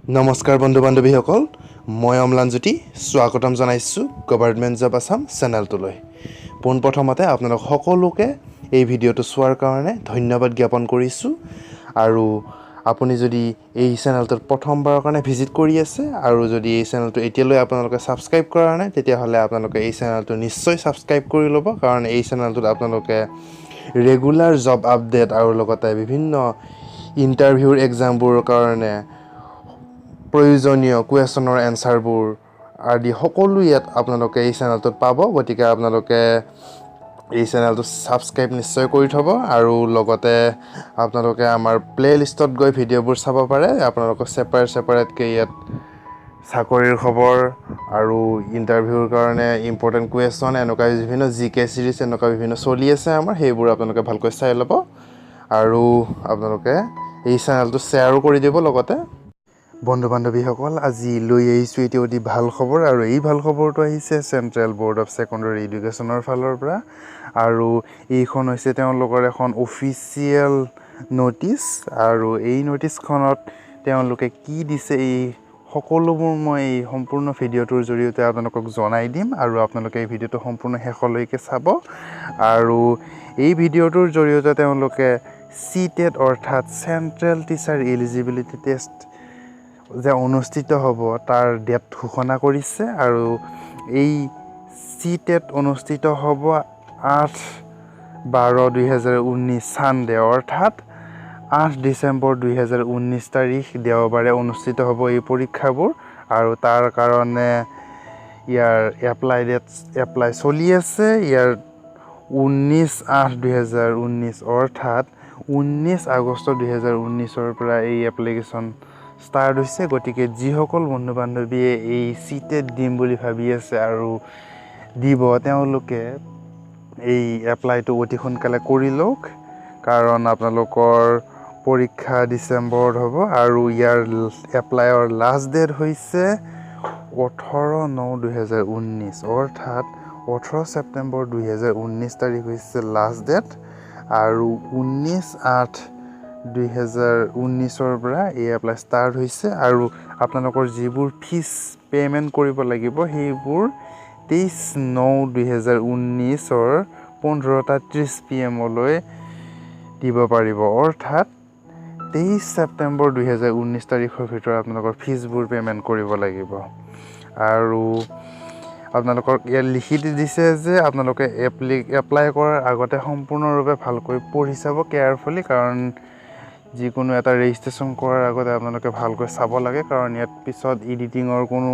নমস্কাৰ বন্ধু বান্ধৱীসকল, মই অম্লানজ্যোতি স্বাগতম জনাইছোঁ গভৰ্ণমেণ্ট জব আছাম চেনেলটোলৈ। পোনপ্ৰথমতে আপোনালোক সকলোকে এই ভিডিঅ'টো চোৱাৰ কাৰণে ধন্যবাদ জ্ঞাপন কৰিছোঁ। আৰু আপুনি যদি এই চেনেলটোত প্ৰথমবাৰৰ কাৰণে ভিজিট কৰি আছে আৰু যদি এই চেনেলটো এতিয়ালৈ আপোনালোকে ছাবস্ক্ৰাইব কৰা নাই, তেতিয়াহ'লে আপোনালোকে এই চেনেলটো নিশ্চয় ছাবস্ক্ৰাইব কৰি ল'ব, কাৰণ এই চেনেলটোত আপোনালোকে ৰেগুলাৰ জব আপডেট আৰু লগতে বিভিন্ন ইণ্টাৰভিউৰ এক্সামবোৰৰ কাৰণে প্ৰয়োজনীয় কুৱেশ্যনৰ এনচাৰবোৰ আদি সকলো ইয়াত আপোনালোকে এই চেনেলটোত পাব। গতিকে আপোনালোকে এই চেনেলটো ছাবস্ক্ৰাইব নিশ্চয় কৰি থ'ব আৰু লগতে আপোনালোকে আমাৰ প্লে' লিষ্টত গৈ ভিডিঅ'বোৰ চাব পাৰে। আপোনালোকৰ ছেপাৰেট ছেপাৰেটকৈ ইয়াত চাকৰিৰ খবৰ আৰু ইণ্টাৰভিউৰ কাৰণে ইম্পৰ্টেণ্ট কুৱেশ্যন, এনেকুৱা বিভিন্ন জিকে চিৰিজ, এনেকুৱা বিভিন্ন চলি আছে আমাৰ, সেইবোৰ আপোনালোকে ভালকৈ চাই ল'ব আৰু আপোনালোকে এই চেনেলটো শ্বেয়াৰো কৰি দিব লগতে। বন্ধু বান্ধৱীসকল, আজি লৈ আহিছোঁ এটি অতি ভাল খবৰ আৰু এই ভাল খবৰটো আহিছে চেণ্ট্ৰেল ব'ৰ্ড অফ ছেকেণ্ডেৰী এডুকেশ্যনৰ ফালৰ পৰা আৰু এইখন হৈছে তেওঁলোকৰ এখন অফিচিয়েল ন'টিচ। আৰু এই ন'টিচখনত তেওঁলোকে কি দিছে, এই সকলোবোৰ মই এই সম্পূৰ্ণ ভিডিঅ'টোৰ জৰিয়তে আপোনালোকক জনাই দিম আৰু আপোনালোকে এই ভিডিঅ'টো সম্পূৰ্ণ শেষলৈকে চাব। আৰু এই ভিডিঅ'টোৰ জৰিয়তে তেওঁলোকে চি টেট, অৰ্থাৎ চেণ্ট্ৰেল টিচাৰ এলিজিবিলিটি টেষ্ট যে অনুষ্ঠিত হ'ব, তাৰ ডেট ঘোষণা কৰিছে। আৰু এই চি টেট অনুষ্ঠিত হ'ব 8/12/2019 ছানডে, অৰ্থাৎ 8 ডিচেম্বৰ 2019 তাৰিখ দেওবাৰে অনুষ্ঠিত হ'ব এই পৰীক্ষাবোৰ। আৰু তাৰ কাৰণে ইয়াৰ এপ্লাই ডেট, এপ্লাই চলি আছে ইয়াৰ 19/8/2019, অৰ্থাৎ 19 আগষ্ট 2019ৰ পৰা এই এপ্লিকেশ্যন ষ্টাৰ্ট হৈছে। গতিকে যিসকল বন্ধু বান্ধৱীয়ে এই চি টেট দিম বুলি ভাবি আছে আৰু দিব, তেওঁলোকে এই এপ্লাইটো অতি সোনকালে কৰি লওক, কাৰণ আপোনালোকৰ পৰীক্ষা ডিচেম্বৰত হ'ব। আৰু ইয়াৰ এপ্লাইৰ লাষ্ট ডেট হৈছে 18/9/2019, অৰ্থাৎ 18 ছেপ্টেম্বৰ 2019 তাৰিখ হৈছে লাষ্ট ডেট। আৰু 19/8/2019ৰ পৰা এই এপ্লাই ষ্টাৰ্ট হৈছে। আৰু আপোনালোকৰ যিবোৰ ফিজ পে'মেণ্ট কৰিব লাগিব, সেইবোৰ 23/9/2019ৰ 15টা 30 পি এমলৈ দিব পাৰিব, অৰ্থাৎ 23 ছেপ্টেম্বৰ 2019 তাৰিখৰ ভিতৰত আপোনালোকৰ ফিজবোৰ পে'মেণ্ট কৰিব লাগিব। আৰু আপোনালোকক ইয়াত লিখি দিছে যে আপোনালোকে এপ্লাই কৰাৰ আগতে সম্পূৰ্ণৰূপে ভালকৈ পঢ়ি চাব কেয়াৰফুলি, কাৰণ যিকোনো এটা ৰেজিষ্ট্ৰেশ্যন কৰাৰ আগতে আপোনালোকে ভালকৈ চাব লাগে, কাৰণ ইয়াত পিছত এডিটিঙৰ কোনো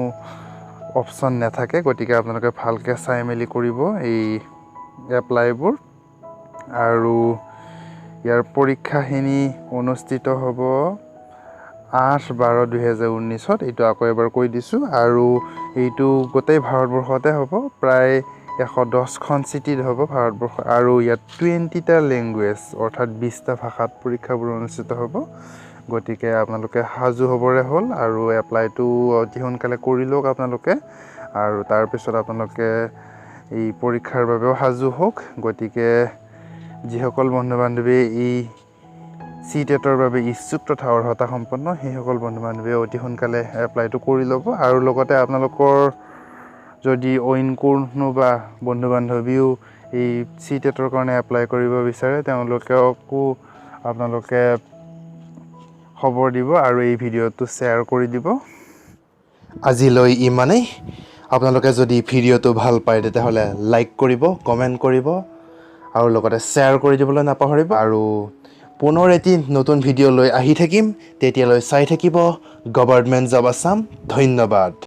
অপশ্যন নাথাকে। গতিকে আপোনালোকে ভালকৈ চাই মেলি কৰিব এই এপ্লাইবোৰ। আৰু ইয়াৰ পৰীক্ষাখিনি অনুষ্ঠিত হ'ব 8/12/2019ত, এইটো আকৌ এবাৰ কৈ দিছোঁ। আৰু এইটো গোটেই ভাৰতবৰ্ষতে হ'ব, প্ৰায় 110খন চিটিত হ'ব ভাৰতবৰ্ষ। আৰু ইয়াত 20টা লেংগুৱেজ, অৰ্থাৎ 20টা ভাষাত পৰীক্ষাবোৰ অনুষ্ঠিত হ'ব। গতিকে আপোনালোকে সাজু হ'বৰে হ'ল আৰু এপ্লাইটো অতি সোনকালে কৰি লওক আপোনালোকে আৰু তাৰপিছত আপোনালোকে এই পৰীক্ষাৰ বাবেও সাজু হওক। গতিকে যিসকল বন্ধু বান্ধৱীয়ে এই চি টেটৰ বাবে ইচ্ছুক তথা অৰ্হতা সম্পন্ন, সেইসকল বন্ধু বান্ধৱীয়ে অতি সোনকালে এপ্লাইটো কৰি ল'ব। আৰু লগতে আপোনালোকৰ যদি অইন কোনোবা বন্ধু বান্ধৱীও এই চি টেটৰ কাৰণে এপ্লাই কৰিব বিচাৰে, তেওঁলোককো আপোনালোকে খবৰ দিব আৰু এই ভিডিঅ'টো শ্বেয়াৰ কৰি দিব। আজিলৈ ইমানেই। আপোনালোকে যদি ভিডিঅ'টো ভাল পায়, তেতিয়াহ'লে লাইক কৰিব, কমেণ্ট কৰিব আৰু লগতে শ্বেয়াৰ কৰি দিবলৈ নাপাহৰিব। আৰু পুনৰ এটি নতুন ভিডিঅ' লৈ আহি থাকিম। তেতিয়ালৈ চাই থাকিব গভৰ্ণমেণ্ট জব আছাম। ধন্যবাদ।